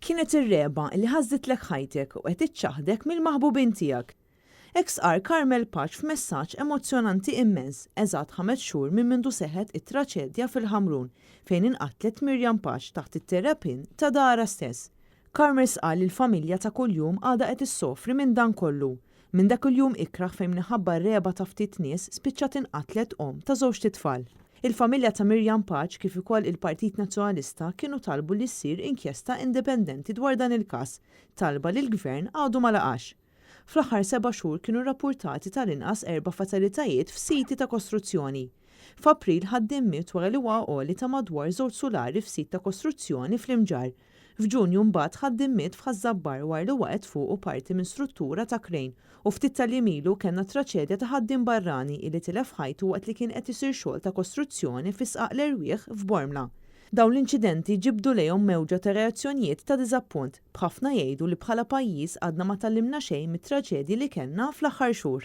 Kienet ir-regħba li ħasditlek ħajtek u qed iċċaħħdek mill-maħbubin tiegħek. Hekk stqarr Carmel Pace f'messaġġ emozzjonanti immens, eżatt ħames xhur minn mindu seħħet it-traċedja fil-Ħamrun fejn inqatlet Miriam Pace taħt it-terrapien ta' darha stess. Carmel stqarr li l-familja ta' kuljum għadha qed issofri minn dan kollu. Minn dak il-jum ikrah fejn minħabba r-regħba ta' ftit nies spiċċat inqatlet omm ta' żewġt itfal. Il-familja ta' Miriam Pace kif ukoll il-Partit Nazzjonalista kienu talbu li ssir inkjesta indipendenti dwar dan il-każ, talba li l-Gvern għadu ma laqax. Fl-aħħar seba' xhur kienu rrappurtati tal-inqas erba' fatalitajiet f'siti ta' kostruzzjoni. F'April ħaddiem miet wara li waqa' għoli ta' madwar żewġ sulari f'sit ta' kostruzzjoni fl-Imġarr. F'Ġunju mbagħad ħaddiem miet f'Ħaż-Żabbar wara li waqgħet fuqu parti minn struttura ta' krejn u ftit tal-jiem ilu kellna traċedja ta' ħaddiem barrani illi tilef ħajtu waqt li kien qed isir xogħol ta' kostruzzjoni fi Sqaq l-Erwieħ f'Bormla. Dawn l-inċidenti ġibdu lejhom mewġa ta' reazzjonijiet ta' diżappunt, b'ħafna jgħidu li bħala pajjiż għadna ma tgħallimna xejn mit-traċedji li kellna fl-aħħar xhur.